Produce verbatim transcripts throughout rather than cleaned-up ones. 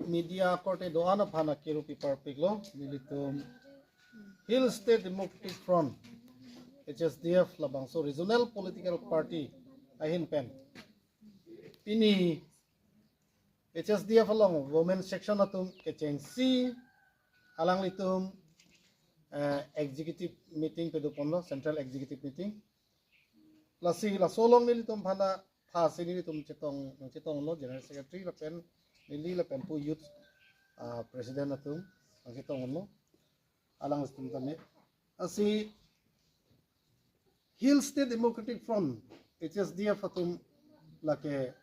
media korte do-an aphan akiru piparpiklo, nelitum Hill State Democratic Front, H S D F, labangso regional political party ahin pen pini H S D F along women section atum kechengsi alanglitum eh, executive meeting padoponlo, central executive meeting. Lasi laso along nelitum aphan aphansi nelitum chetong, chetonglo, general secretary lapen neli lapen pu youth ah, president atum nangchetonglo, alanglitum tame. Lasi Hill State Democratic Front, H S D F atum lake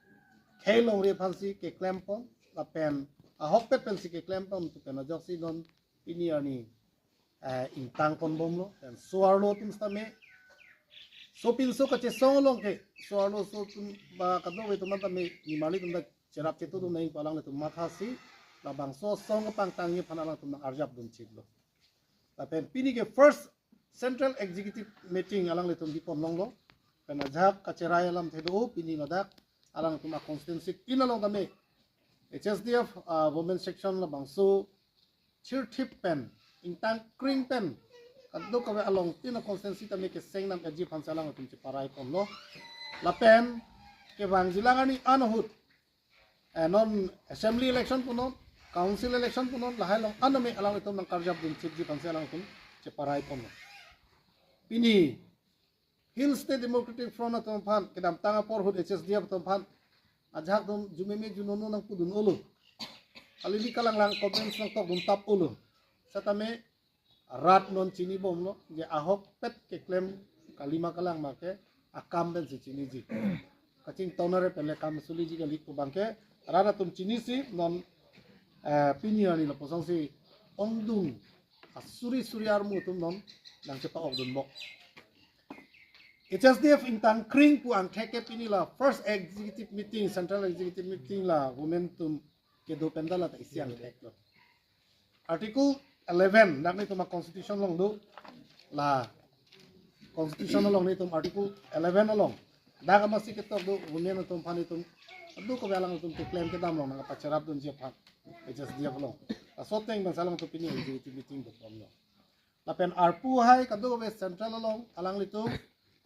khei longri aphansi keklempon lapen ahokpet pensi keklempon tu pen ajoksi non pini arni eh, ingtangponbomlo, pen so-arlo atum sitame sopinso kachesong along ke, so-arlo so atum ba kadokave atum tame nimarli atum ta cherap chetu atum nang palang atum mathasi labangso asong kapangtangji aphan alangtum nang-arjapdun chiklo. Lapen pini ke first central executive meeting alanglitum bipon longlo. Pen ajahak kacherai alamthe do, pini ladak alangtum a constituency tin along tame H S D F ah, women section labangso chirthip pen, ingtangkring pen kadokave along tin a constituency tame keseng nam eji aphansi alangtum cheparaiponlo. Lapen kevangjilang arni an ahut eh, non assembly election punon, council election punon, lahai along an tame alanglitum nangkarjapdun chikji aphansi alangtum cheparaiponlo. Pini Hill State Democratic Front atum aphan kedamtang apor ahut H S D F atum aphan ajahak atum jumeme junono nangpudun-olo, kalili kalanglang comments nangtokdun tap-olo. Setame rat non chinibomlo, je ahokpet keklem kalima kalangma ke akam pensi chiniji. Kachingthon are pen le kam suliji kali pu abangke rat atum chinisi non eh, pini arni lapuson si ongdung asuri suri armu atum non nangchepa-okdunbom. H S D F ingtangkring pu angthek ke pini la first executive meeting, central executive meeting la women atum kedo pen ta la ta isi angtheklo. Article eleven, dak nelitum a constitution along do, la constitution along nelitum article eleven along dak amatsi ketok do, women atum aphan nelitum kadokave alangtum keklem kedam along nangpacherapdunji aphan H S D F along. Laso ateng pensi alangtum pini executive meeting doponlo. Lapen arpu hai kadokave central along alanglitum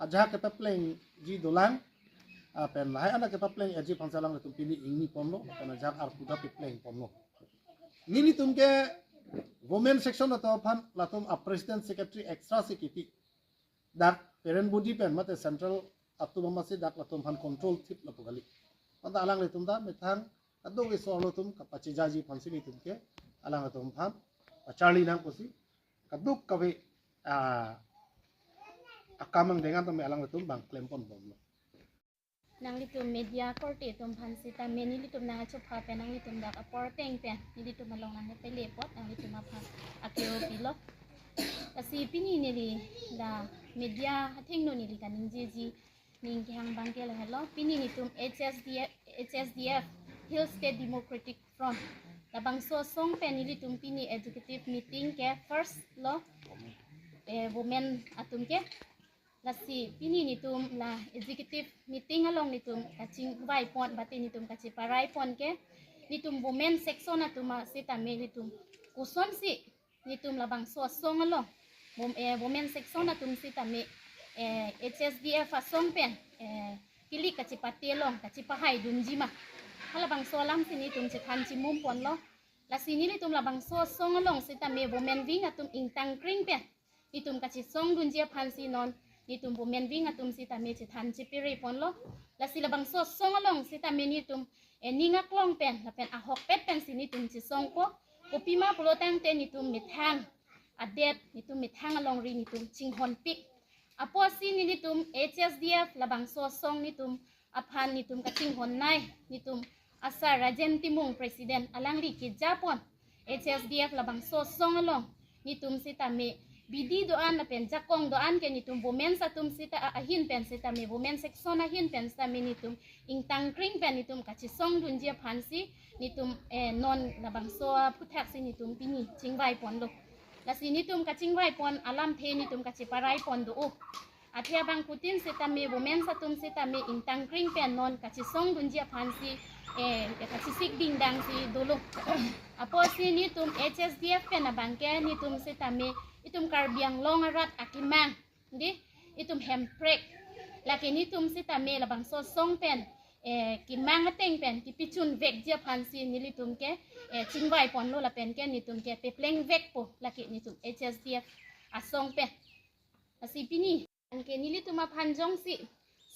ajahak kepaplengji dolang, ah, pen lahai anak kepapleng eji aphansi alanglitum pini ingniponlo, lapen ajahak arpu ta paplengponlo. Nelitum ke women section atum aphan latum a president secretary extra si kipi. Dak parent body pen mate central atum amatsi dak latum aphan control thip lapu kali. Anta alanglitum ta methang kadokave so-arlo atum kapachejaji aphansi nelitum ke alanglitum aphan pacharli nang pusi kadokave ah, akam angdeng an tame alanglitum bang klemponbomlo. Nanglitum media korte atum aphan sitame nelitum nangchopha pen nanglitum dak apor ateng pen nelitum along nangpele apot nanglitum aphan akiru pilo. Lasi pini neli la media athengno neli kaningjeji ning kehang abangke lahelo, pini nelitum H S D F, H S D F, Hill State Democratic Front, labangso asong pen nelitum pini executive meeting ke first lo, eh, women atum ke. Lasi pini nelitum la executive meeting along nelitum kachingvaipon, bate nelitum kacheparaipon ke, nelitum women section atum sitame nelitum kosonsi nelitum labangso asong along, wom-, eh, women section atum sitame, eh, H S D F asong pen, eh, kilik kachepate along kachepahaidunji ma, halabangso alamsi nelitum chethan chimumponlo. Lasi nelitum labangso asong along sitame women wing atum ingtangkring pen nelitum kachesongdunji aphansi non nelitum women wing atum sitame chethan chepareponlo. Lasi labangso asong along sitame nelitum, eh, ning aklong pen lapen ahokpet pensi nelitum chesongpo. Kopima pulotangte nelitum methang adet, nelitum methang alongri nelitum chinghonpik. Apotsi nelitum H S D F labangso asong nelitum aphan nelitum kachinghonnei, nelitum asar Rajen Timung president alangli kejapon H S D F labangso asong along nelitum sitame bidi do-an lapen jakong do-an ke nelitum women atum sita a-, ahin pen sitame, women section ahin pen sitame nelitum ingtangkring pen nelitum kachesongdunji aphansi nelitum, eh, non labangso aphuthaksi nelitum pini chingvaiponlo. Lasi nelitum kachingvaipon alamthe nelitum kacheparaipon do-o. Athe abangphutin sitame women atum sitame ingtangkring pen non kachesongdunji aphansi eh, kachisik dingdang si dolo. Apotsi netum H S D F pen abangke netum sitame itum Karbi Anglong arat akemang, di, itum hemprek, lake netum sitame labangso asong pen, eh, kemang ateng pen kepachun vekji aphansi nelitum ke, eh, chingvai ponlo lapen ke netum ke pepleng vekpo lake netum H S D F asong pen. Lasi pini anke nelitum aphan jongsi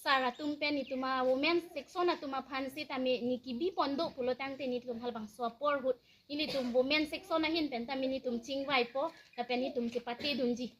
sar atum pen itum a-women section atum aphan sitame ne kebi pon do pulo tangte netum halabangso apor ahut nelitum women section ahin pen tame netum chingvaipo lapen netum chepate dunji.